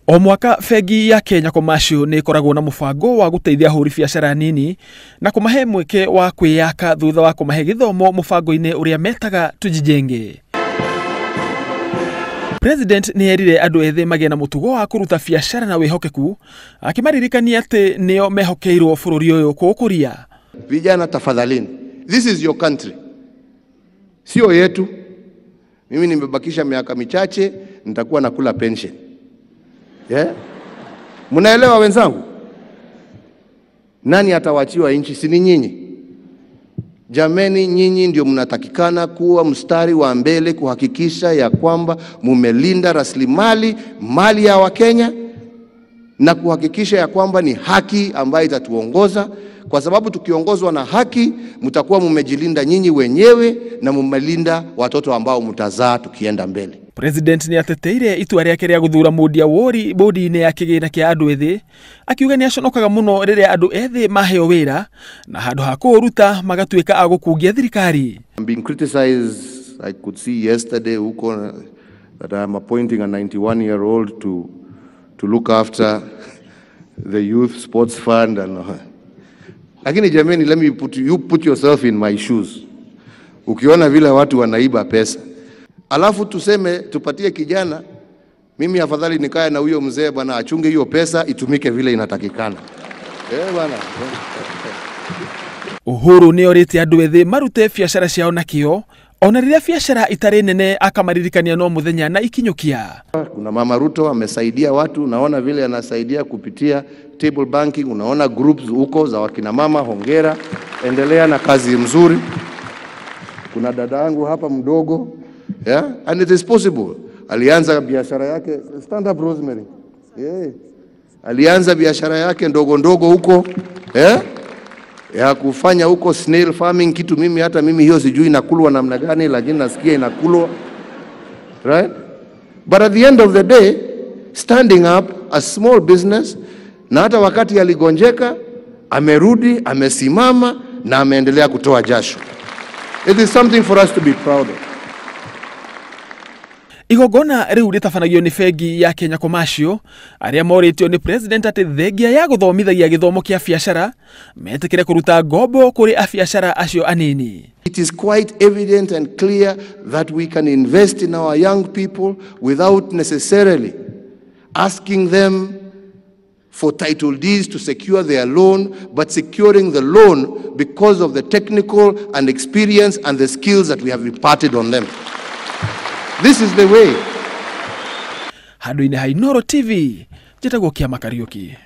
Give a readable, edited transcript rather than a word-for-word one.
O mwaka bengi ya Kenya Commercial nĩ ĩkoragwo na mũbango wa gũteithia ahũri biacara nini na kũmahe mweke wa kwĩyaka thutha wa kũmahe gĩthomo mũbango-inĩ ũrĩa metaga Tujijenge. President nĩ erire andũ ethĩ magĩe na mũtugo wa kũruta biacara na wĩhokeku, akĩmaririkania atĩ nĩo mehokeirwo bũrũri ũyũ kũũkũria. Vijana tafadhalini, this is your country, sio yetu. Mimi nimebakisha miaka michache, nitakuwa nakula pension. Yeah? Mnaelewa wenzangu? Nani atawachiwa nchi? Si ni nyinyi? Jameni, nyinyi ndio mnatakikana kuwa mstari wa mbele kuhakikisha ya kwamba mumelinda rasilimali mali ya Wakenya na kuhakikisha ya kwamba ni haki ambayo itatuongoza, kwa sababu tukiongozwa na haki mtakuwa mumejilinda nyinyi wenyewe na mumelinda watoto ambao mtazaa tukienda mbele. President nĩ ateteire itua rĩake rĩa gũthuura Mundia Wori bodi-inĩ ya kĩgĩna kĩa andũ ethĩ, akiuga nĩ aconokaga mũno rĩrĩa andũ ethĩ maheo wĩra na handũ ha kũũruta magatuĩka a gũkungia thirikari. I'm being criticized, I could see yesterday huko that I am appointing a 91-year-old to look after the youth sports fund and lakini jameni, let me put you put yourself in my shoes. Ukiona vile watu wanaiba pesa, alafu tuseme tupatie kijana, mimi afadhali nikae na huyo mzee bwana achunge hiyo pesa itumike vile inatakikana. Bwana. Uhuru nĩ orĩtie andũ ethĩ marute biacara ciao na kĩo ona rĩrĩa biacara itarĩ nene, akamaririkania no mũthenya na ikinyũkia. Kuna Mama Ruto amesaidia watu, unaona vile anasaidia kupitia table banking, unaona groups huko za wakina mama, hongera, endelea na kazi mzuri. Kuna dada yangu hapa mdogo, yeah? And it is possible. Alianza biashara yake, stand up Rosemary. Yeah. Alianza biashara yake ndogo ndogo huko, yeah? Ya kufanya huko snail farming, kitu mimi hata mimi hiyo sijui inakulwa namna gani, lakini nasikia inakulwa. Right? But at the end of the day, standing up a small business, na hata wakati aligonjeka, amerudi, amesimama na ameendelea kutoa jasho. It is something for us to be proud of. Igongona rĩu rĩtabanagio nĩ bengi ya Kenya Commercial, arĩa morĩtio nĩ president atĩ thengia ya gũthomithagia gĩthomo kĩa biacara metĩkĩre kũruta ngombo kũrĩ abiacara acio anini. It is quite evident and clear that we can invest in our young people without necessarily asking them for title deeds to secure their loan, but securing the loan because of the technical and experience and the skills that we have imparted on them. This is the way. Handũ-inĩ ha Inooro TV, njĩtagwo Kĩama Kariũki.